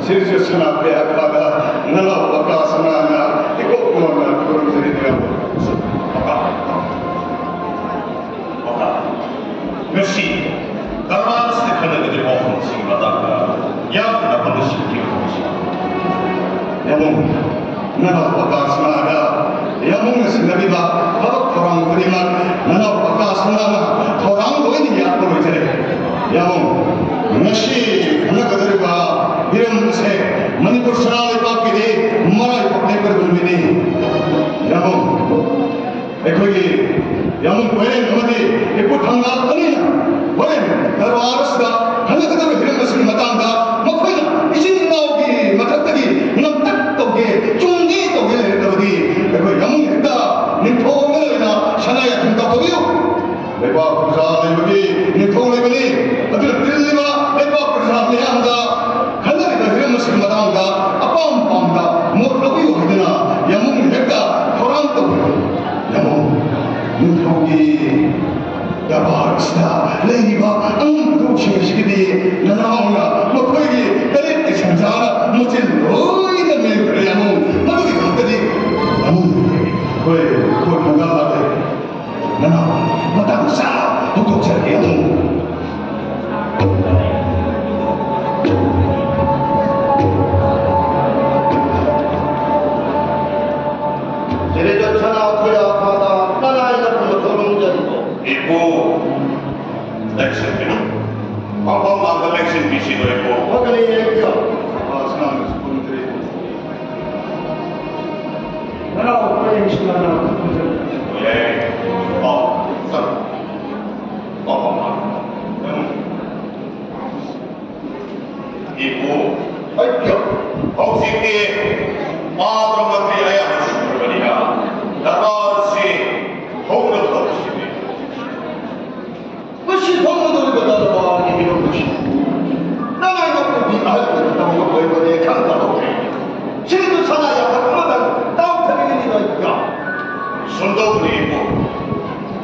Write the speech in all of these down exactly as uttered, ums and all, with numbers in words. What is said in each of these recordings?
ꯁꯤꯔꯤꯁꯨ ꯁꯅꯥ ꯀꯌꯥ ꯐꯥꯗ ꯅꯅꯥꯎ ꯄꯀꯥ ꯁꯅꯥꯅ ꯏꯀꯣꯛ ꯀꯣꯟꯅ ꯈꯨꯔꯨꯝꯖꯔꯤ ꯅꯅꯥꯎ꯫ ꯄꯀꯥ꯫ ꯄꯀꯥ꯫ ꯉꯁꯤ ꯀꯔꯕꯥꯔ ꯑꯁꯤꯗ ꯈꯟꯅꯒꯗꯧꯔꯤꯕ ꯋꯥꯐꯝꯁꯤꯒꯤ ꯃꯇꯥꯡꯗ ꯌꯥꯝꯅ ꯄꯥꯟꯗꯝꯁꯤꯡ ꯄꯤꯔꯛꯄ ꯌꯥꯃꯨꯡ, ꯅꯅꯥꯎ ꯄꯀꯥ ꯁꯅꯥꯗ ꯌꯥꯃꯨꯡꯅ ꯁꯤꯟꯅꯔꯤꯕ ꯊꯕꯛ ꯊꯧꯔꯥꯡ ꯈꯨꯗꯤꯡꯃꯛ ꯅꯅꯥꯎ ꯄꯀꯥ ꯁꯅꯥꯅ ꯊꯧꯔꯥꯡ ꯂꯣꯏꯅ ꯌꯥꯠꯄ ꯂꯣꯏꯖꯔꯦ꯫ ꯌꯥꯃꯨꯡ, ꯉꯁꯤ ꯈꯟꯅꯒꯗꯧꯔꯤꯕ ꯍꯤꯔꯝ ꯑꯁꯦ ꯃꯅꯤꯄꯨꯔ ꯁꯅꯥ ꯂꯩꯕꯥꯛꯀꯤꯗꯤ ꯃꯔꯥꯏꯕꯛ ꯂꯦꯞꯀꯗꯕ ꯅꯨꯃꯤꯠꯅꯤ꯫ ꯌꯥꯃꯨꯡ, ꯑꯩꯈꯣꯏꯒꯤ ꯌꯥꯃꯨꯡ ꯀꯣꯏꯔꯦꯡ ꯑꯃꯗꯤ ꯏꯄꯨ ꯊꯪꯒꯥꯜ ꯑꯅꯤꯅ ꯍꯣꯔꯦꯟ ꯗꯔꯕꯥꯔ ꯑꯁꯤꯗ ꯈꯟꯅꯒꯗꯕ ꯍꯤꯔꯝ ꯑꯁꯤꯒꯤ ꯃꯇꯥꯡꯗ ꯃꯈꯣꯏꯅ ꯏꯆꯤꯟ ꯏꯅꯥꯎꯒꯤ ꯃꯊꯛꯇꯒꯤ ꯉꯝꯇꯛ ꯇꯧꯒꯦ, ꯆꯨꯝꯒꯦ ꯇꯧꯒꯦ ꯂꯩꯔꯛꯂꯕꯗꯤ ꯑꯩꯈꯣꯏ ꯌꯥꯃꯨꯡ ꯍꯦꯛꯇ ꯅꯤꯡꯊꯧ ꯑꯃ ꯑꯣꯏꯅ ꯁꯅꯥ ꯌꯥꯊꯪ ꯇꯧꯕꯤꯌꯨ꯫ ꯂꯩꯕꯥꯛ ꯄ꯭ꯔꯖꯥ ꯂꯩꯕꯒꯤ ꯅꯤꯡꯊꯧ ꯂꯩꯕꯅꯤ꯫ ꯑꯗꯨꯅ ꯇꯤꯜꯂꯤꯕ ꯂꯩꯕꯥꯛ ꯄ꯭ꯔꯖꯥ ꯃꯤꯌꯥꯝꯗ ꯈꯟꯅꯔꯤꯕ ꯍꯤꯔꯝ ꯑꯁꯤꯒꯤ ꯃꯇꯥꯡꯗ ꯑꯄꯥꯝ ꯄꯥꯝꯗ ꯃꯣꯠ ꯂꯧꯕꯤꯌꯨ ꯍꯥꯏꯗꯨꯅ ꯌꯥꯃꯨꯡ ꯍꯦꯛꯇ ꯊꯧꯔꯥꯡ ꯇꯧꯕꯤꯌꯨ꯫ ꯌꯥꯃꯨꯡ, ꯅꯤꯡꯊꯧꯒꯤ ꯗꯔꯕꯥꯔ ꯑꯁꯤꯗ ꯂꯩꯔꯤꯕ ꯑꯉꯝꯕ ꯂꯧꯁꯤꯡ ꯑꯁꯤꯒꯤꯗꯤ ꯅꯅꯥꯎꯅ ꯃꯈꯣꯏꯒꯤ ꯇꯔꯦꯠꯀꯤ ꯁꯦꯟꯖꯥꯅ ꯃꯆꯤꯟ ꯂꯣꯏꯅ ꯃꯦꯟꯈ꯭ꯔꯦ ꯌꯥꯃꯨꯡ꯫ ꯃꯗꯨꯒꯤꯗꯃꯛꯇꯗꯤ ꯌꯥꯃꯨꯡ, ꯑꯩꯈꯣꯏ, ꯑꯩꯈꯣꯏ ꯈꯣꯡꯒꯥ ꯂꯥꯛꯂꯦ꯫ ꯅꯅꯥꯎ, ꯃꯇꯥꯡ ꯆꯥꯅ ꯍꯧꯗꯣꯛꯆꯔꯒꯦ ꯌꯥꯃꯨꯡ꯫ ꯁꯤꯔꯤꯖꯠ ꯁꯅꯥ ꯈꯨꯌꯥ ꯐꯥꯗ ꯀꯅꯥꯏꯅ ꯄꯨꯊꯣꯛꯂꯝꯖꯔꯤꯕꯣ? ꯏꯄꯨ, ꯂꯦꯡꯁꯤꯟꯕꯤꯔꯣ꯫ ꯐꯝꯐꯝ ꯂꯥꯡꯗ ꯂꯦꯡꯁꯤꯟꯕꯤꯁꯤꯔꯣ ꯏꯄꯨ? ꯐꯒꯅꯤ ꯏꯄꯨ꯫ ꯅꯅꯥꯎ ꯄꯔꯦꯡꯁꯤꯅ ꯅꯅꯥꯎ ꯈꯨꯔꯨꯝꯖꯔꯤ꯫ ꯌꯥꯏ꯫ ꯂꯥꯎ, ꯆꯠꯂꯣ꯫ ꯐꯝꯐꯝ ꯂꯥꯡꯗ꯫ ꯏꯄꯨ, ꯑꯩ ꯍꯧꯖꯤꯛꯇꯤ ꯃꯍꯥꯔꯥꯖ ꯃꯟꯇ꯭ꯔꯤ ꯑꯌꯥꯝꯕ ꯁꯨꯔꯕꯅꯤꯅ ꯗꯔꯕꯥꯔꯁꯤ ꯍꯧꯅꯕ ꯇꯧꯁꯤꯅꯦ꯫ ꯃꯁꯤ ꯐꯪꯒꯗꯧꯔꯤꯕ ꯗꯔꯕꯥꯔꯒꯤ ꯃꯤꯅꯣꯛ ꯑꯁꯤ ꯅꯅꯥꯏ ꯅꯄꯨꯒꯤ ꯑꯍꯜꯗꯨꯅ ꯇꯧꯕ ꯑꯣꯏꯕꯅꯦ ꯈꯪꯗꯕ ꯁꯤꯗꯨ ꯁꯅꯥ ꯌꯥꯝꯕ ꯑꯃꯇꯪ ꯇꯥꯎꯊꯔꯒꯅꯤꯗꯣ ꯑꯩ ꯁꯨꯝꯗꯧꯕꯅꯤ ꯏꯕꯨ꯫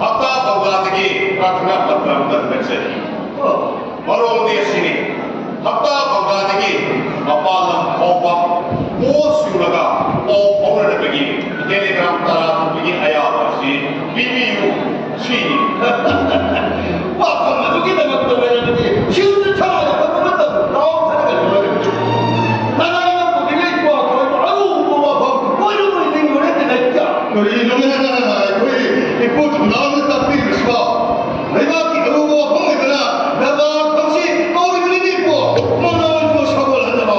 ꯍꯞꯇꯥ ꯃꯉꯥꯗꯒꯤ ꯄ꯭ꯔꯥꯊꯅꯥ ꯄꯇ꯭ꯔ ꯑꯃꯇꯪ ꯅꯛꯆꯔꯤ꯫ ꯃꯔꯣꯜꯗꯤ ꯑꯁꯤꯅꯤ, ꯍꯞꯇꯥ ꯃꯉꯥꯗꯒꯤ ꯃꯄꯥꯟ ꯂꯝ ꯐꯥꯎꯕ ꯄꯣꯁ ꯌꯨꯔꯒ ꯄꯥꯎ ꯐꯥꯎꯅꯅꯕꯒꯤ ꯇꯦꯂꯤꯒ꯭ꯔꯥꯝ ꯇꯔꯥ ꯊꯣꯛꯄꯒꯤ ꯑꯌꯥꯕ ꯑꯁꯤ ꯄꯤꯕꯤꯌꯨ꯫ ꯁꯤꯅꯤ꯫ ꯋꯥꯐꯝ ꯑꯗꯨꯒꯤꯗꯃꯛꯇ ꯑꯣꯏꯔꯕꯗꯤ ꯁꯤꯜꯗ ꯊꯥꯔꯒ ꯃꯇꯝ ꯂꯥꯎꯊꯔꯒ ꯂꯣꯏꯔꯦ꯫ ꯅꯅꯥꯏꯅ ꯄꯨꯔꯤꯉꯩ ꯋꯥꯈꯜ ꯑꯔꯨꯕ ꯋꯥꯐꯝ ꯑꯣꯏꯔꯨꯕ ꯅꯤꯡꯂꯨꯔꯦ ꯇꯤꯅꯩꯗ꯫ ꯀꯔꯤꯅꯣꯅꯦ ꯑꯩꯈꯣꯏ ꯏꯄꯨ ꯊꯧꯅꯥꯅ ꯇꯥꯛꯄꯤꯔꯤꯕꯁꯤꯕꯣ? ꯂꯩꯕꯥꯛꯀꯤ ꯑꯔꯨꯕ ꯋꯥꯐꯝ ꯑꯣꯏꯗꯅ ꯗꯔꯕꯥꯔ ꯐꯝꯁꯤ ꯀꯧꯔꯤꯕꯅꯤꯅꯦ ꯏꯄꯨ꯫ ꯃꯅꯥ ꯑꯗꯨ ꯁꯧꯒꯠꯍꯟꯗꯕ꯫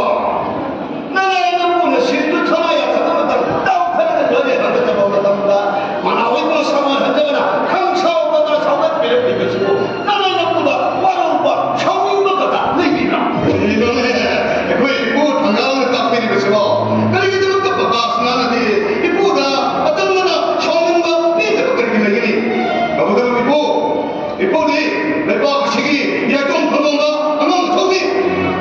ꯅꯅꯥꯏ ꯅꯄꯨꯅ ꯁꯤꯟꯗꯨ ꯊꯥ ꯌꯥꯊꯪ ꯑꯃꯇꯪ ꯇꯥꯎꯊꯔꯒ ꯂꯣꯏꯔꯦ ꯍꯥꯏꯒꯗꯕ ꯃꯇꯝꯗ ꯃꯅꯥ ꯑꯣꯏꯕ ꯁꯧꯒꯠꯍꯟꯗꯕꯅ ꯈꯪꯁꯥꯎ ꯀꯇꯥ ꯁꯧꯒꯠꯄꯤꯔꯛꯂꯤꯕꯁꯤꯕꯨ ꯅꯅꯥꯏ ꯅꯄꯨꯗ ꯋꯥꯔꯧꯕ ꯁꯥꯎꯅꯤꯡꯕ ꯀꯇꯥ ꯂꯩꯕꯤꯕ꯭ꯔꯥ? ꯀꯔꯤꯅꯣꯅꯦ ꯑꯩꯈꯣꯏ ꯏꯄꯨ ꯊꯧꯅꯥꯅ ꯇꯥꯛꯄꯤꯔꯤꯕꯁꯤꯕꯣ? ꯀꯔꯤꯒꯤꯗꯃꯛꯇ ꯄ꯭ꯔꯀꯥꯁꯅꯥꯅꯗꯤ ꯏꯄꯨꯗ ꯑꯆꯝꯕꯅ ꯁꯥꯎꯅꯤꯡꯕ ꯄꯦꯟꯗꯕ ꯀꯔꯤꯒꯤ ꯂꯩꯒꯅꯤ? ꯇꯧꯕꯇꯕꯨ ꯏꯄꯨ, ꯏꯄꯨꯗꯤ ꯂꯩꯕꯥꯛ ꯑꯁꯤꯒꯤ ꯌꯥꯏꯇꯣꯡ ꯐꯝꯂꯣꯝꯗ ꯑꯉꯝ ꯑꯊꯧꯅꯤ꯫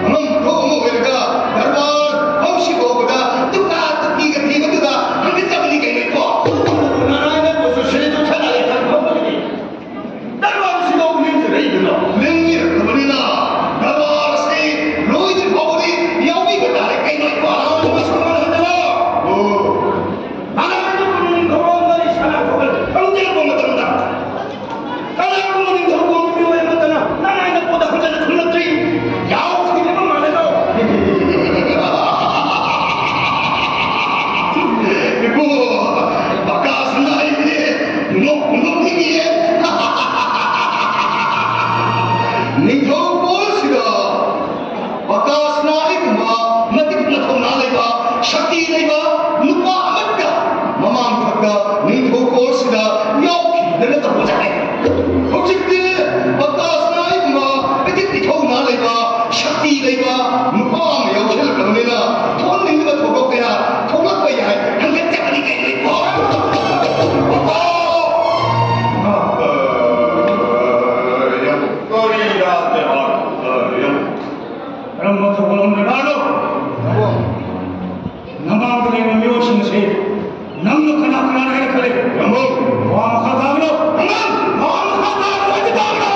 ꯑꯉꯝ ꯑꯊꯧ ꯑꯃ ꯑꯣꯏꯔꯒ ꯗꯔꯕꯥꯔ ꯐꯝꯁꯤꯕ ꯍꯧꯕꯗ ꯇꯨꯀꯥ ꯇꯨꯀꯤꯒ ꯊꯤꯕꯗꯨꯗ ꯍꯪꯒꯠꯆꯕꯅꯤ ꯀꯩꯅꯣ ꯏꯄꯨ? ꯅꯅꯥꯏꯅ ꯄꯨꯊꯣꯛꯆꯔꯤꯗꯨ ꯊꯥꯅ ꯌꯥꯊꯪ ꯐꯝꯕꯒꯤꯅꯤ꯫ ꯗꯔꯕꯥꯔꯁꯤꯗ ꯅꯤꯡꯖꯔꯛꯏꯗꯨꯅ ꯂꯦꯡꯕꯤꯔꯛꯇꯕꯅꯤꯅ ꯗꯔꯕꯥꯔꯁꯤ ꯂꯣꯏꯗ꯭ꯔꯤ ꯐꯥꯎꯕꯗꯤ ꯌꯥꯎꯕꯤꯕ ꯇꯥꯔꯦ ꯀꯩꯅꯣ ꯏꯄꯨ? ꯑꯣ꯫ ꯅꯅꯥꯏꯅ ꯄꯨꯊꯣꯛꯆꯔꯤꯗꯨ ꯊꯥꯅ ꯌꯥꯊꯪ ꯐꯝꯕꯒꯤꯅꯤ꯫ ꯀꯅꯥꯒꯨꯝꯕ ꯅꯤꯡꯊꯧ ꯀꯣꯡꯕ ꯃꯤꯑꯣꯏ ꯑꯃꯠꯇꯅ ꯅꯅꯥꯏ ꯅꯄꯨꯗ ꯍꯟꯖꯟꯅ ꯈꯨꯝꯂꯛꯇ꯭ꯔꯤ꯫ ꯌꯥꯎꯈꯤꯗꯕ ꯃꯥꯜꯂꯦꯗꯣ꯫ ꯏꯕꯨꯡꯉꯣ, ꯕꯀꯥꯁꯅ ꯑꯩꯗꯤ ꯅꯣꯛ-, ꯅꯣꯛꯅꯤꯡꯉꯤꯌꯦ꯫ ꯅꯤꯡꯊꯧ ꯀꯣꯜꯁꯤꯗ ꯕꯀꯥꯁꯅꯥ ꯑꯩꯒꯨꯝꯕ ꯃꯇꯤꯛ ꯃꯊꯧꯅꯥ ꯂꯩꯕ, ꯁꯛꯇꯤ ꯂꯩꯕ ꯅꯨꯄꯥ ꯑꯃꯠꯇ ꯃꯃꯥꯡ ꯊꯛꯇ ꯅꯤꯡꯊꯧ ꯀꯣꯜꯁꯤꯗ ꯌꯥꯎꯈꯤꯗꯅ ꯇꯧꯕꯖꯥꯠꯅꯤ꯫ ꯍꯧꯖꯤꯛꯇꯤ ꯕꯀꯥꯁꯅꯥ ꯑꯩꯒꯨꯝꯕ ꯃꯇꯤꯛ ꯏꯊꯧꯅꯥ ꯂꯩꯕ, ꯁꯛꯇꯤ ꯂꯩꯕ ꯅꯨꯄꯥ ꯑꯃ ꯌꯥꯎꯁꯤꯜꯂꯦ꯫ ꯊꯧꯒꯜꯂꯣꯟ ꯕꯦꯕꯥꯔꯗꯣ ꯅꯃꯥꯡꯗ ꯂꯩꯔꯤꯕ ꯃꯤꯑꯣꯏꯁꯤꯡ ꯑꯁꯤ ꯅꯪꯅ ꯀꯅꯥ ꯀꯅꯥꯅ ꯍꯥꯏꯅ ꯈꯜꯂꯤ? ꯔꯝꯕꯝ! ꯋꯥ ꯃꯈꯥ ꯇꯥꯕꯤꯔꯣ! ꯔꯝꯕꯝ! ꯋꯥ ꯃꯈꯥ ꯇꯥꯕꯤꯔꯣ! ꯍꯥꯏꯗꯤ ꯇꯥꯕꯤꯔꯣ!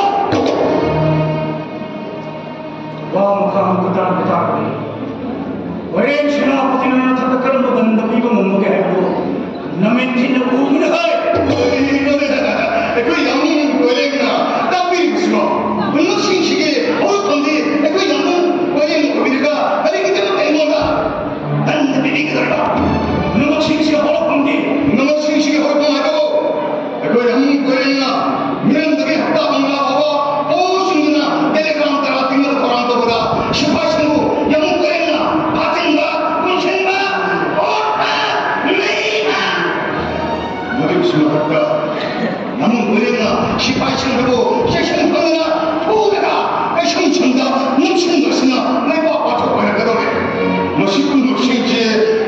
ꯋꯥ ꯃꯈꯥ ꯑꯃꯨꯛꯀ ꯇꯥꯕ ꯇꯥꯔꯒꯗꯤ ꯍꯣꯔꯦꯟ ꯁꯦꯅꯥꯄꯇꯤꯅ ꯅꯊꯛꯇ ꯀꯔꯝꯕ ꯗꯟꯗ ꯄꯤꯕ ꯉꯝꯕꯒꯦ ꯍꯥꯏꯕꯗꯨ ꯅꯃꯤꯠ ꯊꯤꯟꯅ ꯎꯕꯅ ꯍꯥꯏ꯫ ꯑꯩꯈꯣꯏ ꯌꯥꯝꯕꯨꯡ ꯀꯣꯏꯔꯦꯡꯅ ꯇꯥꯛꯄꯤꯔꯤꯕꯁꯤꯕꯣ? ꯄꯨꯝꯅꯃꯛꯁꯤꯡꯁꯤꯒꯤ ꯍꯧꯔꯛꯐꯝꯗꯤ ꯑꯩꯈꯣꯏ ꯌꯥꯝꯕꯨꯡ ꯀꯣꯏꯔꯦꯡꯅ ꯑꯣꯏꯕꯤꯔꯒ ꯀꯔꯤꯒꯤꯗꯃꯛꯇ ꯑꯩꯉꯣꯟꯗ ꯗꯟꯗ ꯄꯤꯕꯤꯒꯗꯧꯔꯤꯕ? ꯄꯨꯝꯅꯃꯛꯁꯤꯡꯁꯤꯒꯤ ꯍꯧꯔꯛꯐꯝꯗꯤ? ꯄꯨꯝꯅꯃꯛꯁꯤꯡꯁꯤꯒꯤ ꯍꯧꯔꯛꯐꯝ ꯍꯥꯏꯕꯕꯨ ꯑꯩꯈꯣꯏ ꯌꯥꯝꯕꯨꯡ ꯀꯣꯏꯔꯦꯡꯅ ꯃꯤꯔꯝꯗꯒꯤ ꯍꯞꯇꯥ ꯃꯉꯥ ꯐꯥꯎꯕ ꯄꯣꯁꯤꯡꯗꯨꯅ ꯇꯦꯂꯦꯒ꯭ꯔꯥꯝ ꯇꯔꯥ ꯇꯤꯡꯅꯕ ꯊꯧꯔꯥꯡ ꯇꯧꯕꯗ ꯁꯤꯐꯥꯏꯁꯤꯡꯕꯨ ꯌꯥꯝꯕꯨꯡ ꯀꯣꯏꯔꯦꯡꯅ ꯐꯥꯖꯤꯟꯕ, ꯄꯨꯟꯁꯤꯟꯕ, ꯑꯣꯠꯄ, ꯅꯩꯕ꯫ ꯃꯗꯨꯒꯤꯁꯨ ꯃꯊꯛꯇ ꯌꯥꯝꯕꯨꯡ ꯀꯣꯏꯔꯦꯡꯅ ꯁꯤꯐꯥꯏꯁꯤꯡ ꯑꯗꯨꯕꯨ ꯆꯦꯛꯁꯤꯟ ꯈꯪꯗꯅ ꯐꯨꯔꯒ ꯀꯩꯁꯨꯝꯁꯪꯗ ꯅꯝꯁꯤꯟꯕ ꯑꯁꯤꯅ ꯂꯩꯕꯥꯛ ꯋꯥꯊꯣꯛ ꯑꯣꯏꯔꯛꯀꯗꯧꯔꯦ꯫ ꯃꯁꯤ ꯄꯨꯝꯅꯃꯛꯁꯤꯡꯁꯦ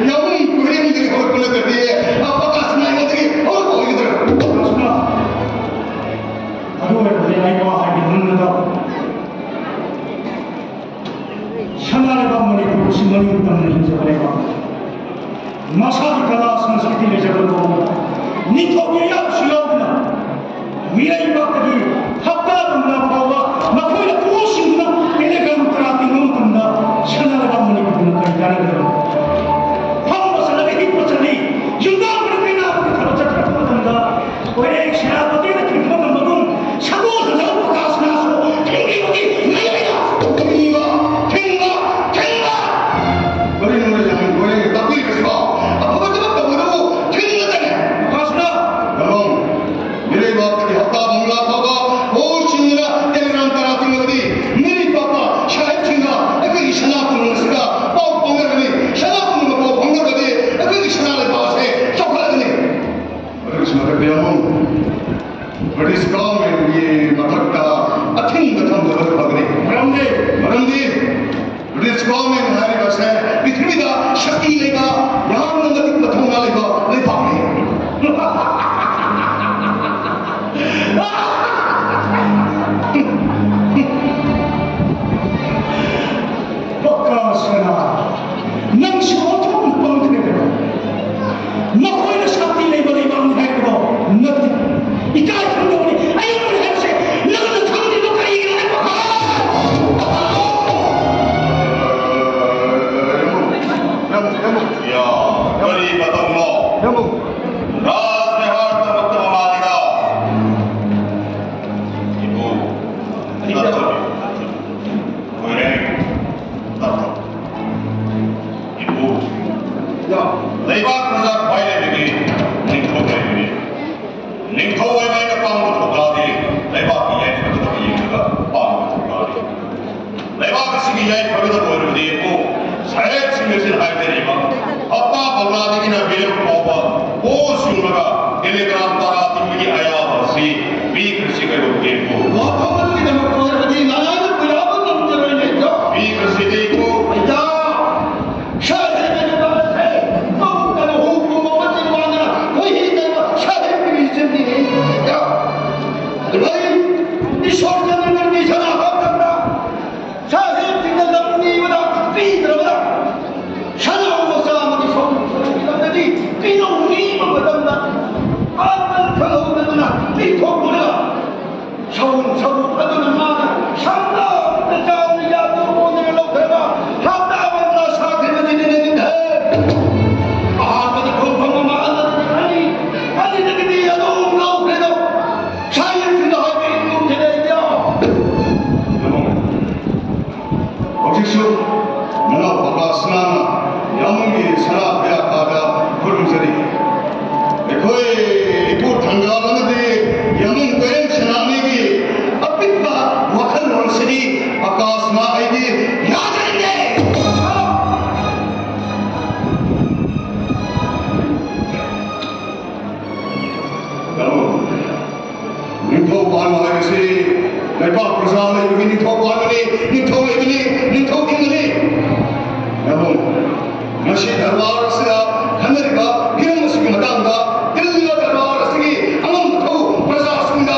ꯌꯥꯝꯕꯨꯡ ꯀꯣꯏꯔꯦꯡꯗꯒꯤ ꯍꯧꯔꯛꯄ ꯅꯠꯇ꯭ꯔꯗꯤ ꯄ꯭ꯔꯀꯥꯁꯅ ꯑꯩꯉꯣꯟꯗꯒꯤ ꯍꯧꯔꯛꯄ ꯑꯣꯏꯒꯗ꯭ꯔꯥ? ꯑꯗꯨ ꯑꯣꯏꯔꯕꯗꯤ ꯑꯩ ꯋꯥ ꯍꯥꯏꯒꯦ ꯅꯪꯅꯗ ꯁꯅꯥ ꯂꯩꯕꯥꯛ ꯃꯅꯤꯄꯨꯔ ꯑꯁꯤ ꯃꯅꯤꯡ ꯇꯝꯅ ꯍꯤꯡꯖꯕ ꯂꯩꯕꯥꯛ, ꯃꯁꯥꯒꯤ ꯀꯂꯥ ꯁꯪꯁꯀ꯭ꯔꯤꯇꯤ ꯂꯩꯖꯕ ꯂꯩꯕꯥꯛ, ꯅꯤꯡꯊꯧꯒꯤ ꯑꯌꯥꯕꯁꯨ ꯌꯥꯎꯗꯅ ꯃꯤꯔꯩꯕꯥꯛꯇꯒꯤ ꯍꯞꯇꯥ ꯇꯝꯅ ꯐꯥꯎꯕ ꯃꯈꯣꯏꯅ ꯄꯣꯠꯁꯤꯡꯗꯨꯅ ꯇꯦꯂꯦꯒ꯭ꯔꯥꯝ ꯇꯔꯥ ꯇꯤꯡꯕ ꯃꯇꯝꯗ ꯁꯅꯥ ꯂꯩꯕꯥꯛ ꯃꯅꯤꯄꯨꯔꯗꯨꯅ ꯀꯔꯤ ꯀꯥꯟꯅꯒꯗꯕ? ꯐꯝꯕ ꯆꯠꯂꯒ ꯍꯤꯞꯄ ꯆꯠꯂꯤ, ꯌꯨꯝꯗ ꯑꯃꯅ ꯀꯩꯅꯥꯕꯒꯤ ꯊꯕꯛ ꯆꯠꯇ꯭ꯔꯕ ꯃꯇꯝꯗ ꯀꯣꯏꯔꯦꯡ ꯁꯦꯅꯥꯄꯇꯤꯅ ꯊꯤꯡꯕ ꯉꯝꯕꯒꯨꯝ ꯁꯒꯣꯜ ꯁꯖꯥꯎ ꯄ꯭ꯔꯀꯥꯁꯅꯥꯁꯨ ꯊꯤꯡꯈꯤꯕꯒꯤ ꯃꯌꯥꯏꯗ ꯊꯤꯡꯕ, ꯊꯤꯡꯕ, ꯊꯤꯡꯕ! ꯀꯔꯤꯅꯣ ꯌꯥꯝ ꯀꯣꯏꯔꯦꯡ ꯇꯥꯛꯄꯤꯔꯤꯕꯁꯤꯕꯣ? ꯑꯐꯕ ꯊꯕꯛ ꯇꯧꯕꯗꯕꯨ ꯊꯤꯡꯕꯇꯅꯦ꯫ ꯄ꯭ꯔꯀꯥꯁꯅꯥ! ꯔꯝꯕꯝ! ꯃꯤꯔꯩꯕꯥꯛꯇꯒꯤ ꯍꯞꯇꯥ ꯃꯉꯥ ꯐꯥꯎꯕ ꯍꯣꯜꯁꯤꯡꯗꯨꯅ ꯇꯦꯂꯦꯒ꯭ꯔꯥꯝ ꯇꯔꯥ ꯇꯤꯡꯂꯕꯗꯤ ꯃꯤꯔꯩꯕꯥꯛꯇ ꯁꯥꯍꯦꯕꯁꯤꯡꯅ ꯑꯩꯈꯣꯏꯒꯤ ꯁꯅꯥ ꯀꯣꯅꯨꯡ ꯑꯁꯤꯗ ꯄꯥꯎ ꯐꯥꯎꯅꯔꯒꯅꯤ꯫ ꯁꯅꯥ ꯀꯣꯅꯨꯡꯅ ꯄꯥꯎ ꯐꯥꯎꯅꯔꯒꯗꯤ ꯑꯩꯈꯣꯏꯒꯤ ꯁꯅꯥ ꯂꯩꯕꯥꯛ ꯑꯁꯦ ꯆꯥꯎꯈꯠꯂꯒꯅꯤ꯫ ꯃꯗꯨꯒꯤꯁꯨ ꯃꯊꯛꯇ ꯌꯥꯝꯕꯨꯡ, ꯕ꯭ꯔꯤꯇꯤꯁ ꯒꯚꯔꯟꯃꯦꯟꯒꯤ ꯃꯊꯛꯇ ꯑꯊꯤꯡꯕ ꯊꯝꯗꯕꯅ ꯐꯒꯅꯤ꯫ ꯃꯔꯝꯗꯤ? ꯃꯔꯝꯗꯤ ꯕ꯭ꯔꯤꯇꯤꯁ ꯒꯚꯔꯟꯃꯦꯟ ꯍꯥꯏꯔꯤꯕ ꯑꯁꯦ ꯄ꯭ꯔꯤꯊꯤꯕꯤꯗ ꯁꯛꯇꯤ ꯂꯩꯕ, ꯌꯥꯝꯅ ꯃꯇꯤꯛ ꯃꯊꯧꯅꯥ ꯂꯩꯕ ꯂꯩꯕꯥꯛꯅꯤ꯫ ꯅꯪꯁꯨ ꯑꯣꯟꯊꯣꯛꯅ ꯄꯪꯈ꯭ꯔꯦ꯫ ꯃꯈꯣꯏꯅ ꯁꯛꯇꯤ ꯂꯩꯕ ꯂꯩꯕꯥꯛꯅꯤ ꯍꯥꯏꯕꯗꯣ ꯅꯠꯇꯦ꯫ ꯏꯀꯥꯏ ꯈꯪꯗꯕꯅꯤ꯫ ꯑꯌꯨꯛꯅꯤ ꯍꯥꯏꯕꯁꯦ ꯅꯪꯅ ꯈꯪꯗ꯭ꯔꯤꯗꯣ ꯀꯔꯤꯒꯤꯅꯣ ꯍꯥꯏꯕ? ꯌꯥ, ꯀꯔꯤ ꯃꯇꯝꯅꯣ? ꯔꯥꯖ ꯕꯤꯍꯥꯔ ꯇꯝꯃꯛꯇꯕ ꯃꯥꯜꯂꯤꯗ꯫ ꯏꯕꯨ, ꯇꯞꯊꯧ꯫ ꯂꯣꯏꯔꯦ꯫ ꯇꯞꯊꯧ꯫ ꯏꯕꯨ, ꯂꯩꯕꯥꯛ ꯄ꯭ꯔꯖꯥ ꯈ꯭ꯋꯥꯏ ꯂꯩꯕꯒꯤ ꯅꯤꯡꯊꯧ ꯂꯩꯕꯅꯤ꯫ ꯅꯤꯡꯊꯧ ꯑꯣꯏꯕ ꯑꯩꯅ ꯄꯥꯝꯕ ꯊꯧꯗꯥꯗꯤ ꯂꯩꯕꯥꯛꯀꯤ ꯌꯥꯏꯐꯅꯕ ꯌꯦꯡꯂꯒ ꯄꯥꯝꯕ ꯊꯧꯗꯥꯅꯤ꯫ ꯂꯩꯕꯥꯛ ꯑꯁꯤꯒꯤ ꯌꯥꯏꯐꯅꯕ ꯑꯣꯏꯔꯕꯗꯤ ꯏꯕꯨ, ꯁꯥꯍꯦꯕꯁꯤꯡ ꯑꯁꯤꯅ ꯍꯥꯏꯖꯔꯤꯕ ꯍꯞꯇꯥ ꯀꯧꯅꯥꯗꯒꯤꯅ ꯃꯤꯔꯦꯞ ꯐꯥꯎꯕ ꯄꯣꯁ ꯌꯨꯡꯂꯒ ꯇꯦꯂꯤꯒ꯭ꯔꯥꯝ ꯇꯔꯥ ꯄꯤꯕꯒꯤ ꯑꯌꯥꯕ ꯑꯁꯤ ꯄꯤꯈ꯭ꯔꯁꯤ ꯀꯩꯗꯧꯒꯦ ꯏꯕꯨ? ꯋꯥꯐꯝ ꯑꯗꯨꯒꯤꯗꯃꯛ ꯑꯣꯏꯔꯕꯗꯤ ꯅꯅꯥꯏꯅ ꯀꯨꯏꯔꯛꯑꯕ ꯉꯝꯖꯔꯣꯏꯅꯦ ꯏꯕꯨ꯫ ꯄꯤꯈ꯭ꯔꯁꯤ ꯏꯕꯨ꯫ ꯑꯌꯥ! ꯁꯥꯍꯦꯕ ꯗꯔꯕꯥꯔ ꯑꯁꯦ ꯃꯕꯨꯛꯇꯅ ꯍꯨ ꯐꯨꯝꯕ ꯃꯆꯤꯟ ꯃꯥꯟꯗꯅ ꯈꯣꯏꯍꯤ ꯇꯩꯕ ꯁꯥꯍꯦꯕꯀꯤ ꯃ꯭ꯌꯨꯖꯤꯌꯝꯅꯤꯅꯦ꯫ ꯌꯥ! ꯂꯩ! ꯏꯁꯣꯔ ꯆꯟꯗ꯭ꯔꯒꯤ ꯁꯅꯥ ꯍꯥꯞꯇꯕ꯭ꯔꯥ? ꯁꯥꯍꯦꯕꯁꯤꯡꯅ ꯂꯝ ꯅꯤꯕꯗ ꯄꯤꯗ꯭ꯔꯕꯗ ꯁꯅꯥ ꯃꯆꯥ ꯑꯃꯒꯤ ꯁꯔꯨꯛ ꯁꯔꯨꯛꯀꯤ ꯂꯝꯗꯗꯤ ꯄꯤꯔꯧ ꯅꯤꯕ ꯃꯇꯝꯗ ꯑꯥ ꯈꯪꯍꯧꯗꯗꯅ ꯄꯤꯊꯣꯛꯂꯒ ꯁꯥꯎꯟ ꯁꯥꯎꯟ ꯑꯗꯨꯅ ꯃꯥꯅ ꯁꯪꯒꯥꯕꯗ ꯆꯥꯎꯅ ꯌꯥꯗꯨꯅ ꯂꯧꯈ꯭ꯔꯕ ꯍꯞꯇꯥ ꯑꯃ ꯄꯨꯔꯥ ꯁꯥꯈꯤꯕꯅꯤꯅꯦ ꯅꯤꯡꯊꯦ꯫ ꯑꯍꯥꯟꯕꯗ ꯈꯣꯡꯐꯝ ꯑꯃ, ꯑꯅꯤꯗꯒꯤꯗꯤ ꯑꯅꯤ, ꯑꯅꯤꯗꯒꯤꯗꯤ ꯑꯗꯨꯝ ꯂꯧꯈ꯭ꯔꯦꯗꯣ꯫ ꯁꯥꯏꯟꯁꯁꯤꯡꯗ ꯍꯥꯏꯕ ꯏꯟꯗ꯭ꯔꯣꯝꯁꯤꯗ ꯏꯟꯗ꯭ꯔꯣ꯫ ꯍꯧꯖꯤꯛꯁꯨ ꯅꯅꯥꯎ ꯄ꯭ꯔꯀꯥꯁꯅ ꯌꯥꯝꯕꯨꯡꯒꯤ ꯁꯅꯥ ꯀꯌꯥ ꯀꯥꯗ ꯈꯨꯔꯨꯝꯖꯔꯤ꯫ ꯑꯩꯈꯣꯏ ꯏꯄꯨ ꯊꯪꯒꯥꯜ ꯑꯃꯗꯤ ꯌꯥꯝꯕꯨꯡ ꯀꯣꯏꯔꯦꯡ ꯁꯅꯥꯃꯍꯤꯒꯤ ꯑꯄꯤꯛꯄ ꯋꯥꯈꯜꯂꯣꯟꯁꯤꯗꯤ ꯄ꯭ꯔꯀꯥꯁꯅ ꯑꯩꯗꯤ ꯌꯥꯖꯅꯤꯡꯗꯦ꯫ ꯌꯥꯝꯕꯨꯡ, ꯅꯤꯡꯊꯧ ꯄꯥꯟꯕ ꯍꯥꯏꯕꯁꯤ ꯂꯩꯕꯥꯛ ꯄ꯭ꯔꯖꯥ ꯂꯩꯕꯒꯤ ꯅꯤꯡꯊꯧ ꯄꯥꯟꯕꯅꯤ, ꯅꯤꯡꯊꯧ ꯂꯩꯕꯅꯤ, ꯅꯤꯡꯊꯧ ꯏꯪꯒꯅꯤ꯫ ꯌꯥꯝꯕꯨꯡ, ꯉꯁꯤ ꯗꯔꯕꯥꯔ ꯑꯁꯤꯗ ꯈꯟꯅꯔꯤꯕ ꯍꯤꯔꯝ ꯑꯁꯤꯒꯤ ꯃꯇꯥꯡꯗ ꯇꯤꯜꯂꯤꯕ ꯗꯔꯕꯥꯔ ꯑꯁꯤꯒꯤ ꯑꯉꯝ ꯑꯊꯧ ꯄ꯭ꯔꯖꯥꯁꯤꯡꯗ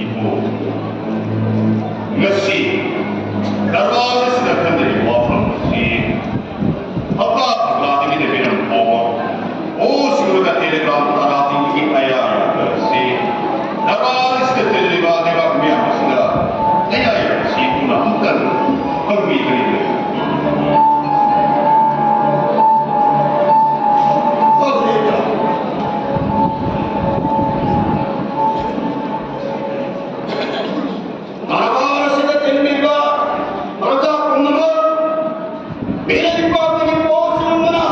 ꯏꯕꯨ, ꯉꯁꯤ ꯗꯔꯕꯥꯔ ꯑꯁꯤꯗ ꯈꯟꯅꯔꯤꯕ ꯋꯥꯐꯝ ꯑꯁꯤ ꯍꯞꯇꯥ ꯍꯞꯇꯥꯗꯒꯤꯗꯤ ꯃꯤꯅꯝ ꯐꯥꯎꯕ ꯄꯣꯁ ꯁꯨꯔꯒ ꯇꯦꯂꯦꯒ꯭ꯔꯥꯝ ꯇꯔꯥ ꯇꯤꯡꯕꯒꯤ ꯑꯌꯥꯕ ꯑꯁꯤ ꯗꯔꯕꯥꯔ ꯑꯁꯤꯗ ꯇꯤꯜꯂꯤꯕ ꯂꯩꯕꯥꯛ ꯃꯤꯌꯥꯝ ꯑꯁꯤꯗ ꯑꯌꯥꯕ ꯑꯁꯤ ꯄꯨꯟꯅ ꯑꯃꯨꯛꯇꯪ ꯐꯪꯕꯤꯒꯅꯤ꯫ ꯗꯔꯕꯥꯔ ꯑꯁꯤꯗ ꯇꯤꯟꯕꯤꯕ ꯄ꯭ꯔꯖꯥ ꯄꯨꯝꯅꯃꯛ, ꯃꯤꯔꯩꯕꯥꯛꯇꯒꯤ ꯄꯣꯠ ꯆꯩ ꯂꯨꯝꯗꯨꯅ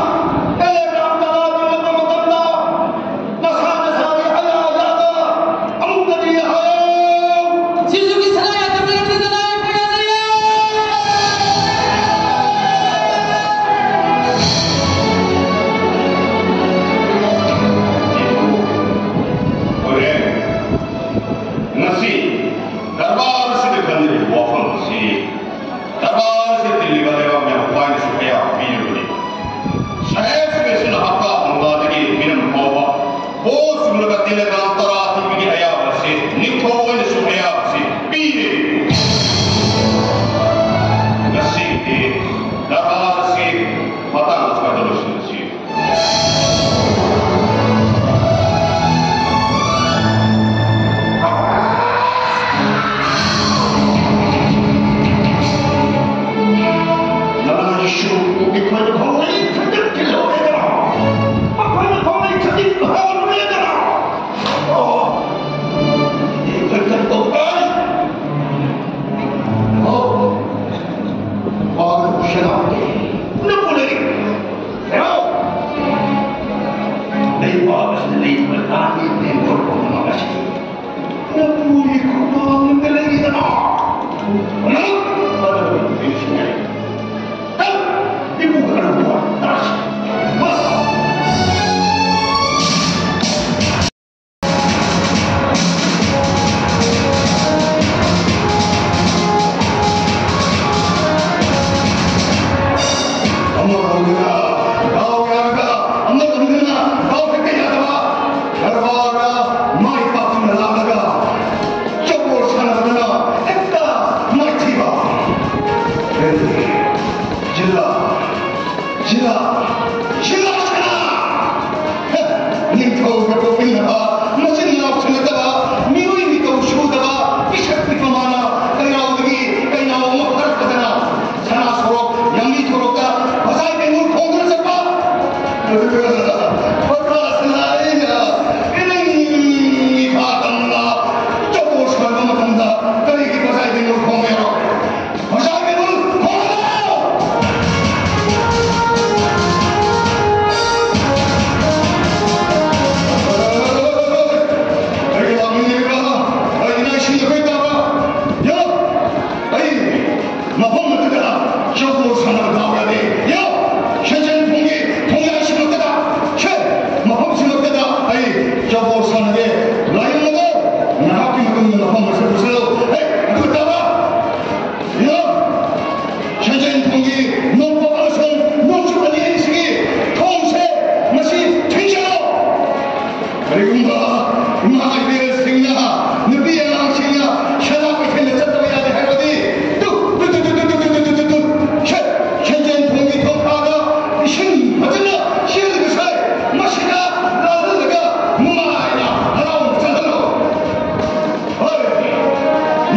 ꯇꯦꯂꯦꯒ꯭ꯔꯥꯝꯗ ꯂꯥꯛꯂꯕ ꯃꯇꯝꯗ ꯅꯁꯥ ꯅꯁꯥꯒꯤ ꯑꯌꯥ ꯑꯌꯥꯕ ꯑꯃꯨꯛꯇꯗꯤ ꯍꯥꯏꯌꯨ꯫ ꯁꯤꯖꯨꯒꯤ ꯁꯅꯥ ꯌꯥꯟꯊꯪ ꯂꯩꯕꯗꯨꯗ ꯂꯥꯏ ꯈꯣꯏꯔꯥꯖꯔꯤ꯫ ꯍꯣꯔꯦꯟ ꯉꯁꯤ ꯗꯔꯕꯥꯔ ꯑꯁꯤꯗ ꯈꯟꯅꯔꯤꯕ ꯋꯥꯐꯝ ꯑꯁꯤ ꯗꯔꯕꯥꯔ ꯑꯁꯤꯗ ꯇꯤꯜꯂꯤꯕ ꯂꯩꯕꯥꯛ ꯃꯌꯥꯝ ꯈ꯭ꯋꯥꯏꯅꯁꯨ ꯑꯌꯥꯕ ꯄꯤꯔꯕꯅꯤ꯫ ꯁꯥꯍꯦꯕ ꯁꯨꯕꯦꯁꯅ ꯍꯞꯇꯥ ꯃꯉꯥꯗꯒꯤ ꯃꯤꯅꯝ ꯐꯥꯎꯕ ꯄꯣꯠ ꯁꯨꯅꯕ ꯇꯦꯂꯦꯒ꯭ꯔꯥꯝ ꯇꯔꯥ ꯄꯤꯕꯒꯤ ꯑꯌꯥꯕ ꯑꯁꯤ ꯅꯤꯡꯊꯧ ꯑꯣꯏꯅꯁꯨ ꯑꯌꯥꯕ ꯑꯁꯤ ꯄꯤꯔꯦ꯫ ꯉꯁꯤꯒꯤ ꯗꯔꯕꯥꯔ ꯑꯁꯤ ꯃꯇꯥꯡ ꯑꯁꯤꯗ ꯂꯣꯏꯁꯤꯜꯂꯁꯤ꯫ ꯅꯅꯥꯏꯁꯨ ꯑꯩꯈꯣꯏꯅ ꯈꯣꯡꯂꯩ ꯈꯛꯇ ꯊꯤꯜꯍꯧꯔꯦꯗꯅ, ꯃꯈꯣꯏꯅ ꯈꯣꯡꯂꯩ ꯈꯛꯇ ꯍꯧꯔꯦꯗꯅ꯫ ꯑꯣ, ꯑꯩꯈꯣꯏ ꯀꯔꯤ ꯇꯧꯕ ꯇꯥꯏ? ꯑꯣ, ꯋꯥꯒꯅꯨ ꯁꯦꯅꯥꯄꯇꯤ, ꯅꯪꯕꯨ ꯂꯩꯔꯤ꯫ ꯍꯦꯔꯣ! ꯂꯩꯕꯥꯛ ꯑꯁꯤꯗ ꯂꯩꯔꯤꯕ ꯂꯥꯟꯃꯤ ꯂꯦꯡꯒꯣꯜ ꯄꯨꯝꯅꯃꯛ ꯑꯁꯤ ꯅꯄꯨꯒꯤ ꯈꯨꯃꯥꯡꯗ ꯂꯩꯔꯤꯗꯅ꯫ ꯅꯪ ꯃꯗꯨ ꯅꯤꯡꯁꯤꯡꯉꯦ꯫ ꯅꯪ ꯏꯄꯨ ꯀꯔꯝꯕ ꯇꯥꯁꯤ꯫ ꯑꯃꯔꯣꯝꯗꯅ ꯗꯥꯎ ꯌꯥꯔꯒ, ꯑꯃꯔꯣꯝꯗꯅ ꯗꯥꯎ ꯍꯦꯛꯇ ꯌꯥꯗꯕ꯫ ꯅꯤꯡꯊꯧꯒ ꯄꯣꯛꯃꯤꯟꯅꯕ, ꯃꯆꯤꯟ ꯃꯅꯥꯎ ꯁꯨꯅꯗꯕ, ꯃꯤꯑꯣꯏ ꯃꯤꯇꯧ ꯁꯨꯗꯕ, ꯄꯤꯁꯛ ꯄꯤꯛꯄ ꯃꯥꯅ ꯀꯩꯅꯥꯎꯗꯒꯤ ꯀꯩꯅꯥꯎ ꯑꯃ ꯐꯔꯛꯄꯗꯅ ꯁꯅꯥ ꯁꯣꯔꯣꯛ, ꯌꯥꯝꯕꯤ ꯁꯣꯔꯣꯛꯇ ꯃꯁꯥꯏ ꯀꯩꯅꯣ ꯈꯣꯡꯗꯨꯅ ꯆꯠꯄ꯫ ꯄ꯭ꯔꯖꯥꯁꯤꯅ ꯑꯩꯅ ꯏꯅꯤꯡ ꯏꯊꯥ ꯇꯝꯅ ꯆꯣꯀꯣ ꯁꯥꯟꯕ ꯃꯇꯝꯗ ꯀꯔꯤꯒꯤ ꯃꯁꯥꯏ ꯀꯩꯅꯣ ꯈꯣꯡꯉꯦꯔꯣ? ꯃꯁꯥꯏ ꯀꯩꯅꯣ ꯈꯣꯡꯉꯦꯔꯣ? ꯑꯩꯒꯤ ꯂꯥꯛꯃꯤꯟꯅꯔꯤꯕ ꯑꯩ ꯏꯅꯥ ꯏꯁꯤꯡ ꯑꯩꯈꯣꯏ ꯇꯥꯕ ꯌꯥ꯫ ꯑꯩ ꯃꯐꯝ ꯑꯗꯨꯗ ꯆꯧꯕꯣꯜ ꯁꯥꯟꯅꯕ ꯗꯥꯎ ꯌꯥꯗꯦ꯫ ꯌꯥ! ꯁꯦꯟꯖꯦꯟ ꯊꯣꯡꯒꯤ ꯊꯣꯡꯌꯥꯏꯁꯤꯃꯛꯇꯗ, ꯁꯦ, ꯃꯐꯝꯁꯤꯃꯛꯇꯗ ꯑꯩ ꯆꯧꯕꯣꯜ ꯁꯥꯟꯅꯒꯦ꯫ ꯂꯥꯏꯌꯣꯟ ꯑꯗꯣ ꯅꯍꯥꯛꯀꯤ ꯃꯇꯨꯡꯗ ꯃꯐꯝ ꯑꯁꯤꯗ ꯄꯨꯁꯤꯜꯂꯨ꯫ ꯍꯦ, ꯑꯗꯨ ꯇꯥꯕ? ꯌꯥ! ꯁꯦꯟꯖꯦꯟ ꯊꯣꯡꯒꯤ ꯅꯣꯡꯄꯣꯛ ꯑꯃꯁꯨꯡ ꯅꯣꯡꯆꯨꯞ ꯑꯅꯤ ꯑꯅꯤꯁꯤꯒꯤ ꯊꯣꯡꯁꯦ ꯃꯁꯤ ꯊꯤꯡꯖꯤꯜꯂꯣ꯫ ꯀꯔꯤꯒꯨꯝꯕ ꯏꯃꯥ ꯏꯕꯦꯜꯁꯤꯡꯅ, ꯅꯨꯄꯤ ꯑꯉꯥꯡꯁꯤꯡꯅ ꯁꯅꯥ ꯀꯩꯊꯦꯜꯗ ꯆꯠꯇꯕ ꯌꯥꯗꯦ ꯍꯥꯏꯔꯕꯗꯤ, ꯇꯨ, ꯇꯨ, ꯇꯨ, ꯇꯨ, ꯇꯨ, ꯇꯨ, ꯇꯨ, ꯇꯨ, ꯇꯨ, ꯇꯨ, ꯁꯦ, ꯁꯦꯟꯖꯦꯟ ꯊꯣꯡꯒꯤ ꯊꯣꯡꯈꯥꯗ ꯏꯁꯤꯡ ꯐꯖꯅ ꯆꯦꯜꯂꯤꯕꯁꯦ ꯃꯁꯤꯗ ꯂꯥꯜꯍꯜꯂꯒ ꯅꯨꯡꯉꯥꯏꯅ ꯍꯔꯥꯎꯅ ꯆꯠꯍꯜꯂꯣ꯫ ꯍꯣꯏ,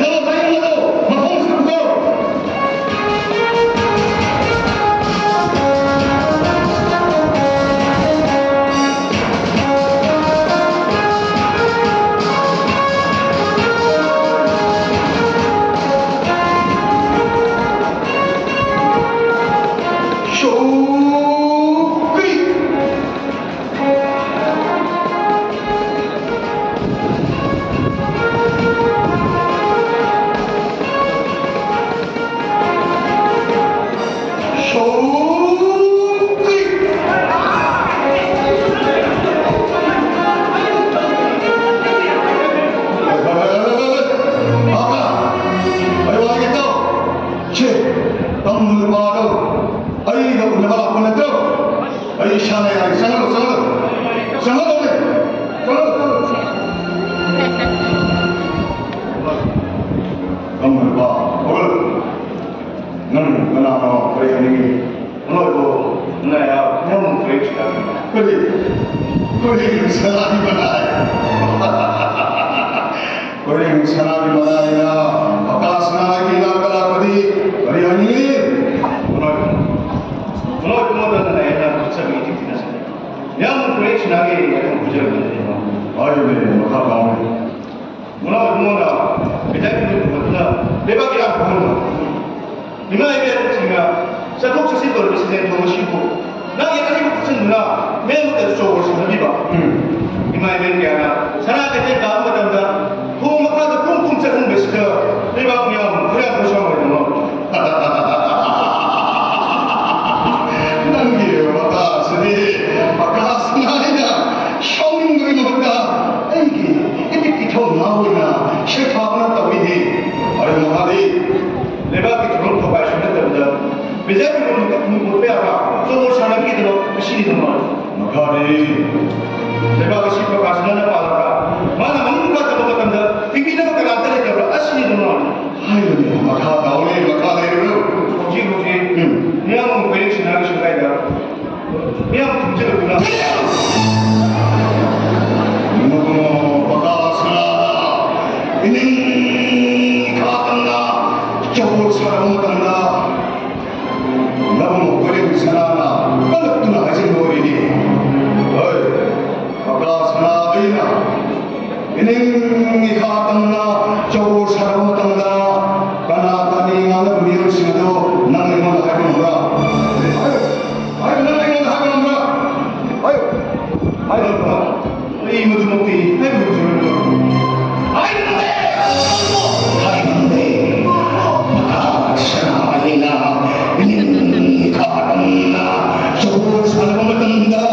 ꯌꯥꯝ ꯂꯥꯏꯌꯦꯡꯕꯗꯣ ꯃꯐꯝꯁꯤꯗ ꯄꯨꯊꯣꯛ꯫ ꯁꯅꯥꯒꯤ ꯃꯅꯥꯏ꯫ ꯀꯣꯏꯔꯦꯡ ꯁꯅꯥꯒꯤ ꯃꯅꯥꯏꯅ ꯄꯀꯥ ꯁꯅꯥꯒꯤ ꯏꯅꯥꯛꯇ ꯂꯥꯛꯄꯗꯤ ꯀꯔꯤ ꯍꯥꯏꯅꯤꯡꯉꯤ? ꯃꯅꯥꯏ, ꯃꯅꯥꯏ ꯀꯨꯃꯥꯔꯗꯅ ꯑꯩꯅ ꯆꯠꯆꯕꯤ ꯏꯊꯤꯛ ꯊꯤꯅꯁꯦ꯫ ꯌꯥꯝꯅ ꯀꯣꯏꯔꯦꯡ ꯁꯅꯥꯒꯤ ꯌꯥꯏꯐꯝ ꯄꯨꯖꯕꯅꯤ꯫ ꯍꯥꯏꯕꯅꯦ, ꯃꯈꯥ ꯇꯥꯎꯅꯦ꯫ ꯃꯅꯥꯎ ꯏꯕꯨꯡꯉꯣꯅ ꯃꯤꯇꯩ ꯃꯤꯍꯨꯠ ꯄꯨꯈꯠꯇꯨꯅ ꯂꯩꯕꯥꯛ ꯏꯔꯥꯡ ꯐꯨꯍꯟꯕ꯫ ꯏꯃꯥ ꯏꯕꯦꯟꯁꯤꯡꯅ ꯆꯠꯊꯣꯛ ꯆꯠꯁꯤꯟ ꯇꯧꯔꯤꯕ ꯁꯤꯖꯟ ꯊꯣꯡ ꯑꯁꯤꯕꯨ ꯅꯪ ꯌꯦꯠ ꯑꯅꯤꯃꯛ ꯈꯨꯠꯁꯤꯟꯗꯨꯅ ꯃꯦꯟꯃꯨꯠꯇ ꯆꯣꯔ ꯁꯥꯟꯅꯕꯤꯕ꯫ ꯎꯝ꯫ ꯏꯃꯥ ꯏꯕꯦꯟ ꯀꯌꯥꯅ ꯁꯅꯥ ꯀꯩꯊꯦꯜ ꯀꯥꯕ ꯃꯇꯝꯗ ꯊꯣꯡ ꯃꯈꯥꯗ ꯄꯨꯡ ꯄꯨꯡ ꯆꯠꯍꯟꯕꯁꯤꯗ ꯂꯩꯕꯥꯛ ꯃꯤꯌꯥꯝ ꯈꯨꯌꯥꯝ ꯈꯨꯁꯥꯡ ꯑꯣꯏꯗꯅ ꯅꯪꯒꯤ ꯋꯥꯇꯥꯁꯤꯗꯤ ꯄꯀꯥꯁ ꯅꯥꯏꯅ ꯁꯥꯎꯅꯤꯡꯕꯒꯤ ꯃꯍꯨꯠꯇ ꯑꯩꯒꯤ ꯏꯄꯤꯛ ꯏꯊꯧꯅꯥ ꯑꯣꯏꯅ ꯁꯩꯊꯥꯕꯅ ꯇꯧꯏꯅꯦ꯫ ꯑꯗꯨ ꯃꯈꯥꯗꯤ ꯂꯩꯕꯥꯛꯀꯤ ꯊꯧꯔꯝ ꯊꯧꯕꯥꯏꯁꯨ ꯅꯠꯇꯕꯗ ꯕꯤꯖꯥꯏ ꯃꯤꯔꯣꯟ ꯃꯨꯠꯄ ꯌꯥꯕ ꯆꯣꯔ ꯁꯥꯟꯅꯕꯒꯤꯗꯃꯛ ꯑꯁꯤꯅꯤ ꯅꯣꯡꯃ꯫ ꯃꯈꯥꯗꯤ ꯂꯩꯕꯥꯛ ꯑꯁꯤ ꯄ꯭ꯔꯀꯥꯁꯅꯅ ꯄꯥꯜꯂꯕ꯭ꯔꯥ? ꯃꯥꯅ ꯃꯅꯨꯡ ꯀꯥꯗꯕ ꯃꯇꯝꯗ ꯊꯤꯡꯕꯤꯅꯕ ꯀꯅꯥꯝꯇ ꯂꯩꯇꯕ꯭ꯔꯥ? ꯑꯁꯤꯅꯤ ꯅꯣꯡꯃ꯫ ꯍꯥꯏꯕꯅꯤ, ꯃꯈꯥ ꯇꯥꯎꯅꯦ, ꯃꯈꯥ ꯂꯩꯔꯨꯔꯨ꯫ ꯍꯧꯖꯤꯛ ꯍꯧꯖꯤꯛ ꯎꯝ꯫ ꯃꯤꯌꯥꯝ ꯑꯃ ꯀꯣꯏꯔꯦꯡ ꯁꯤꯟꯅꯔꯒꯁꯨ ꯀꯥꯏꯗ ꯃꯤꯌꯥꯝ ꯊꯨꯝꯖꯤꯜꯂꯛꯇꯨꯅ ꯃꯗꯨꯅ ꯄꯀꯥ ꯁꯅꯥꯗ ꯏꯅꯤꯡ ꯏꯈꯥ ꯇꯝꯅ ꯆꯧꯕꯣꯜ ꯁꯥꯔꯕ ꯃꯇꯝꯗ ꯅꯕꯨꯡ ꯀꯣꯏꯔꯦꯡ ꯁꯅꯥꯅ ꯀꯜꯂꯛꯇꯨꯅ ꯍꯥꯏꯖꯤꯟꯕ ꯑꯣꯏꯔꯤꯅꯤ꯫ ꯍꯣꯏ, ꯄꯀꯥ ꯁꯅꯥ ꯑꯩꯅ ꯏꯅꯤꯡ ꯏꯈꯥ ꯇꯝꯅ ꯆꯧꯕꯣꯜ ꯁꯥꯔꯕ ꯃꯇꯝꯗ ꯀꯅꯥ ꯀꯅꯤ ꯉꯥꯡꯅꯕ ꯃꯤꯑꯣꯏꯁꯤꯡ ꯑꯗꯨ ꯅꯪ ꯑꯩꯉꯣꯟꯗ ꯍꯥꯏꯕ ꯉꯝꯕ꯭ꯔꯥ? ꯍꯥꯏꯌꯨ, ꯍꯥꯏꯌꯨ, ꯅꯪ ꯑꯩꯉꯣꯟꯗ ꯍꯥꯏꯕ ꯉꯝꯕ꯭ꯔꯥ? ꯍꯥꯏꯌꯨ, ꯍꯥꯏꯕ ꯉꯝꯕ꯭ꯔꯥ? ꯑꯩ ꯃꯗꯨꯃꯛꯇꯤ ꯍꯥꯏꯕ ꯉꯝꯖꯔꯣꯏ꯫ ꯍꯥꯏꯕ ꯉꯝꯗꯦ! ꯍꯥꯏꯕ ꯉꯝꯗꯦ! ꯃꯈꯥ ꯁꯅꯥ ꯑꯩꯅ ꯏꯅꯤꯡ ꯏꯈꯥ ꯇꯝꯅ ꯆꯧꯕꯣꯜ ꯁꯥꯟꯅꯕ ꯃꯇꯝꯗ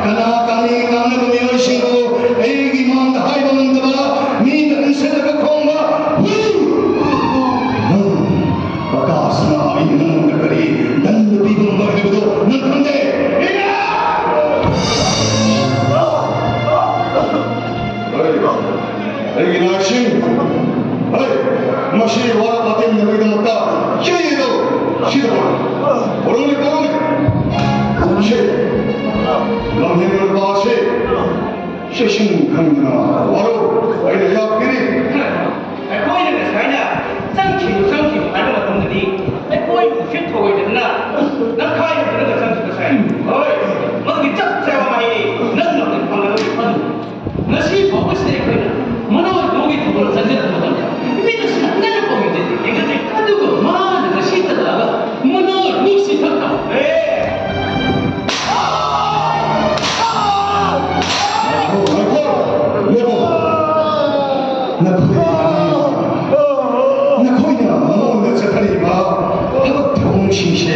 ꯀꯅꯥ ꯀꯅꯤ ꯉꯥꯡꯅꯕ ꯃꯤꯑꯣꯏꯁꯤꯡꯕꯨ ꯑꯩꯒꯤ ꯃꯥꯡꯗ ꯍꯥꯏꯕ ꯉꯝꯗꯕ, ꯃꯤꯗ ꯎꯟꯁꯤꯜꯂꯒ ꯈꯣꯡꯕ ꯍꯨꯏ! ꯅꯪ ꯄꯀꯥꯁꯅ ꯑꯩꯅ ꯅꯉꯣꯟꯗ ꯀꯔꯤ ꯗꯟꯗ ꯄꯤꯕ ꯉꯝꯕ ꯍꯥꯏꯕꯗꯨ ꯅꯪ ꯈꯪꯗꯦ? ꯑꯩ, ꯑꯩꯒꯤ ꯅꯥꯏꯁꯤꯡ, ꯑꯩ, ꯃꯁꯤ ꯋꯥꯔꯛ ꯋꯥꯇꯦꯝꯅꯕꯒꯤꯗꯃꯛꯇ ꯆꯦꯜꯂꯤꯗꯣ ꯁꯤꯗ ꯄꯨꯔꯛꯎꯅꯦ, ꯄꯨꯔꯛꯎꯅꯦ꯫ ꯁꯤ ꯂꯝꯍꯦꯟꯕ ꯅꯨꯄꯥ ꯑꯁꯤ ꯆꯦꯛꯁꯤꯟ ꯈꯪꯗꯅ ꯋꯥꯔꯧ, ꯑꯩꯅ ꯌꯥꯄꯤꯔꯤ꯫ ꯑꯩꯈꯣꯏꯅ ꯉꯁꯥꯏꯅ ꯆꯪꯈꯤꯅꯨ, ꯆꯪꯈꯤꯅꯨ ꯍꯥꯏꯕ ꯃꯇꯝꯗꯗꯤ ꯑꯩꯈꯣꯏ ꯎꯁꯤꯠ ꯊꯧꯑꯣꯏꯗꯅ ꯅꯈꯥꯏ ꯍꯨꯟꯗꯨꯅꯒ ꯆꯪꯈꯤꯕ ꯁꯥꯏ꯫ ꯍꯣꯏ, ꯃꯗꯨꯒꯤ ꯆꯞ ꯆꯥꯕ ꯃꯍꯩꯅꯤ ꯅꯪꯅ ꯍꯧꯖꯤꯛ ꯐꯪꯒꯗꯧꯔꯤꯕ ꯑꯗꯨ꯫ ꯉꯁꯤ ꯐꯥꯎꯕꯁꯤꯗ ꯑꯩꯈꯣꯏꯅ ꯃꯅꯣꯍꯔ ꯂꯣꯝꯒꯤ ꯊꯧꯒꯜ ꯆꯪꯁꯤꯜꯂꯛꯄ ꯃꯇꯝꯗ ꯃꯤꯅ ꯁꯨꯡꯅ ꯄꯥꯎꯃꯤꯗꯤ ꯌꯦꯡꯅꯗꯦ꯫ ꯑꯗꯨꯒ ꯃꯥꯅ ꯉꯁꯤ ꯇꯜꯂꯛꯑꯒ ꯃꯅꯣꯍꯔ ꯂꯣꯝꯁꯤ ꯊꯛ ꯇꯧ꯫ ꯅꯈꯣꯏ, ꯅꯈꯣꯏ, ꯅꯈꯣꯏꯅ ꯃꯉꯣꯟꯗ ꯆꯠꯊꯔꯤꯕ ꯊꯕꯛ ꯊꯧꯑꯣꯡꯁꯤꯡꯁꯦ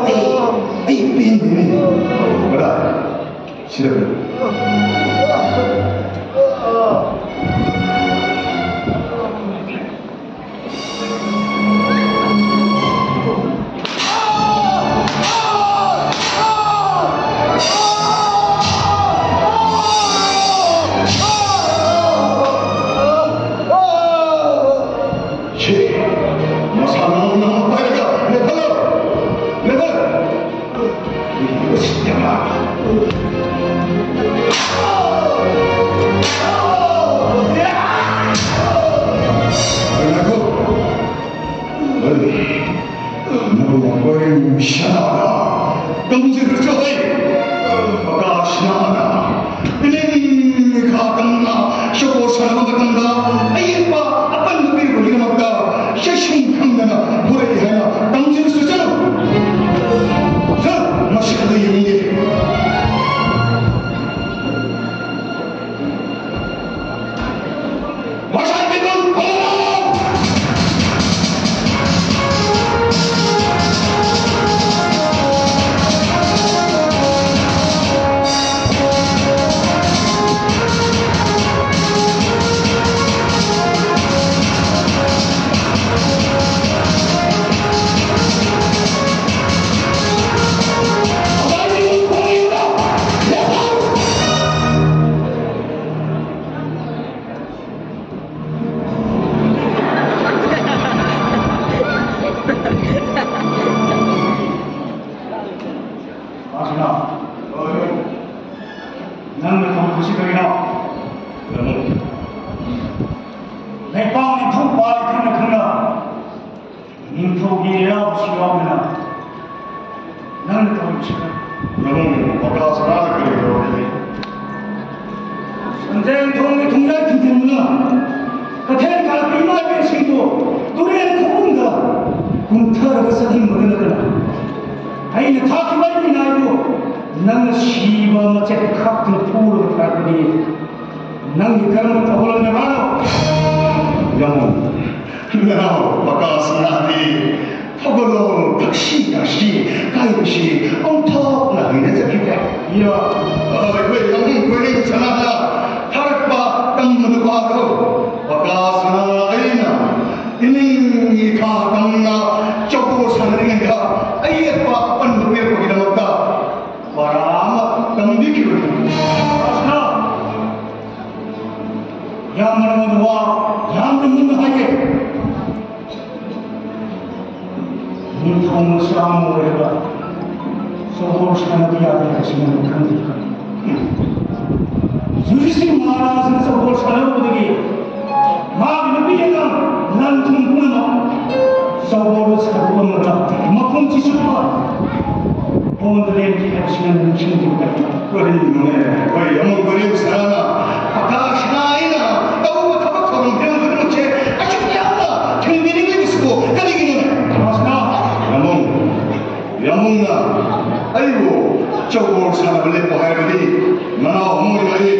ꯑꯩ, ꯑꯩ ꯄꯦꯟꯗꯦꯅꯦ꯫ ꯀꯗꯥꯏ? ꯁꯤꯗ ꯂꯩ꯫ ꯁꯤ, ꯃꯁꯥ ꯅꯥꯟꯅ ꯄꯥꯏꯔꯒ ꯂꯦꯞꯍꯜꯂꯣ꯫ ꯂꯦꯞꯍꯜꯂꯣ꯫ ꯅꯪ ꯋꯥꯔꯤ ꯁꯥꯅ ꯇꯝꯖꯔꯁꯨ ꯍꯩ꯫ ꯑꯀꯥꯁꯅꯥꯅ ꯏꯂꯤꯡ ꯃꯤꯈꯥ ꯇꯝꯅ ꯁꯒꯣꯜ ꯁꯥꯟꯅꯕ ꯃꯇꯝꯗ ꯑꯌꯦꯠꯄ ꯑꯄꯟꯕ ꯄꯤꯔꯨꯕꯒꯤꯗꯃꯛꯇ ꯆꯦꯛꯁꯤꯟ ꯈꯪꯗꯅ ꯍꯣꯔꯛꯏ ꯍꯥꯏꯅ ꯇꯝꯖꯔꯁꯨ ꯆꯠꯂꯨ꯫ ꯆꯠꯂꯨ, ꯃꯁꯤ ꯑꯗꯨ ꯌꯦꯡꯅꯤꯡꯗꯦ꯫ ꯂꯩꯕꯥꯛ ꯅꯤꯡꯊꯧ ꯄꯥꯜꯂꯤ ꯈꯪꯅ ꯈꯪꯅ ꯅꯤꯡꯊꯧꯒꯤ ꯂꯩꯔꯥꯎꯕꯁꯨ ꯌꯥꯎꯗꯅ ꯅꯪꯅ ꯇꯧꯔꯤꯕꯁꯤ ꯀꯔꯤ? ꯅꯪ ꯄꯀꯥ ꯁꯅꯥꯅ ꯀꯔꯤ ꯇꯧꯔꯒꯦ? ꯁꯟꯖꯦꯡ ꯊꯣꯡꯒꯤ ꯊꯨꯝꯖꯥꯏ ꯊꯤꯡꯖꯤꯟꯗꯨꯅ ꯀꯩꯊꯦꯜ ꯀꯥꯔꯛꯄ ꯏꯃꯥ ꯏꯕꯦꯟꯁꯤꯡꯕꯨ ꯇꯨꯔꯦꯜ ꯈꯣꯡꯅꯨꯡꯗ ꯀꯨꯝꯊꯔꯒ ꯆꯠꯍꯟꯕꯗꯨ ꯅꯠꯇꯅ ꯑꯩꯅ ꯊꯥꯈꯤꯕ ꯑꯩꯒꯤ ꯃꯤꯅꯥꯏꯕꯨ ꯅꯪꯅ ꯁꯤꯕ ꯃꯆꯦꯠ ꯈꯥꯛꯇꯨꯅ ꯐꯨꯔꯒ ꯊꯥꯔꯛꯄꯗꯤ ꯅꯪꯒꯤ ꯀꯔꯝꯕ ꯊꯧꯒꯜꯂꯣꯟ ꯕꯦꯕꯥꯔꯅꯣ? ꯌꯥꯝꯕꯨꯡ, ꯅꯅꯥꯎ ꯄꯀꯥ ꯁꯅꯥꯗꯤ ꯊꯧꯒꯜꯂꯣꯟ ꯊꯛꯁꯤ ꯈꯥꯁꯤ ꯀꯥꯏꯕꯁꯤ ꯑꯣꯟꯊꯣꯛꯅ ꯍꯩꯅꯖꯈꯤꯗꯦ꯫ ꯏꯌꯥ, ꯑꯩꯈꯣꯏ ꯌꯥꯝꯕꯨꯡ ꯀꯣꯏꯔꯦꯡ ꯁꯅꯥꯅ ꯊꯥꯔꯛꯄ ꯇꯝꯕꯗꯨ ꯄꯥꯔꯣ꯫ ꯄꯀꯥ ꯁꯅꯥ ꯑꯩꯅ ꯏꯅꯤꯡ ꯏꯈꯥ ꯇꯝꯅ ꯆꯧꯀꯣ ꯁꯥꯟꯅꯔꯤꯉꯩꯗ ꯑꯌꯦꯠꯄ ꯑꯄꯟꯕ ꯄꯤꯔꯛꯄꯒꯤꯗꯃꯛꯇ ꯄꯔꯥ ꯑꯃ ꯇꯝꯕꯤꯈꯤꯕꯅꯤ꯫ ꯄꯀꯥ ꯁꯅꯥ, ꯌꯥꯝꯅ ꯃꯗꯨ ꯋꯥ ꯌꯥꯝꯅ ꯃꯨꯟꯅ ꯍꯥꯏꯒꯦ꯫ ꯅꯤꯡꯊꯧ ꯃꯆꯥ ꯑꯃ ꯑꯣꯏꯔꯒ ꯆꯧꯀꯣꯔ ꯁꯥꯟꯅꯕ ꯌꯥꯗꯦ ꯍꯥꯏꯕꯁꯤ ꯅꯪ ꯈꯪꯗꯦ꯫ ꯌꯨꯙꯤꯁꯇꯤꯔ ꯃꯍꯥꯔꯥꯖꯅ ꯆꯧꯀꯣꯔ ꯁꯥꯟꯅꯔꯨꯕꯗꯒꯤ ꯃꯥꯒꯤ ꯅꯨꯄꯤꯒꯤ ꯑꯉꯥꯡ ꯂꯟ ꯊꯨꯝ ꯄꯨꯝꯅꯃꯛ ꯆꯧꯀꯣꯔꯗ ꯁꯥꯗꯣꯛꯂꯝꯂꯒ ꯃꯄꯨꯟꯁꯤ ꯆꯨꯞꯄ ꯕꯣꯟꯗ ꯂꯦꯟꯈꯤ ꯍꯥꯏꯕꯁꯤ ꯅꯪ ꯅꯤꯡꯁꯤꯡꯗ꯭ꯔꯤꯕ ꯀꯔꯤꯒꯤꯅꯣ? ꯀꯔꯤꯅꯣꯅꯦ? ꯑꯩꯈꯣꯏ ꯑꯃꯨꯛ ꯋꯥꯔꯤ ꯁꯥꯅ ꯄꯀꯥ ꯁꯅꯥ ꯑꯩꯅ ꯇꯧꯕ ꯊꯕꯛ ꯊꯧꯔꯝ ꯐꯤꯔꯝ ꯈꯨꯗꯤꯡꯃꯛꯁꯦ ꯑꯁꯨꯛ ꯌꯥꯝꯅ ꯊꯤꯡꯕꯤꯅꯤꯡꯂꯤꯕꯁꯤꯕꯨ ꯀꯔꯤꯒꯤꯅꯣꯅꯦ? ꯄꯀꯥ ꯁꯅꯥ! ꯌꯥꯝꯕꯨꯡ, ꯌꯥꯝꯕꯨꯡꯅ ꯑꯩꯕꯨ ꯆꯧꯀꯣꯔ ꯁꯥꯟꯅꯕ ꯂꯦꯞꯄꯣ ꯍꯥꯏꯔꯕꯗꯤ ꯃꯅꯥꯎ ꯑꯃ ꯑꯣꯏꯅ ꯑꯩ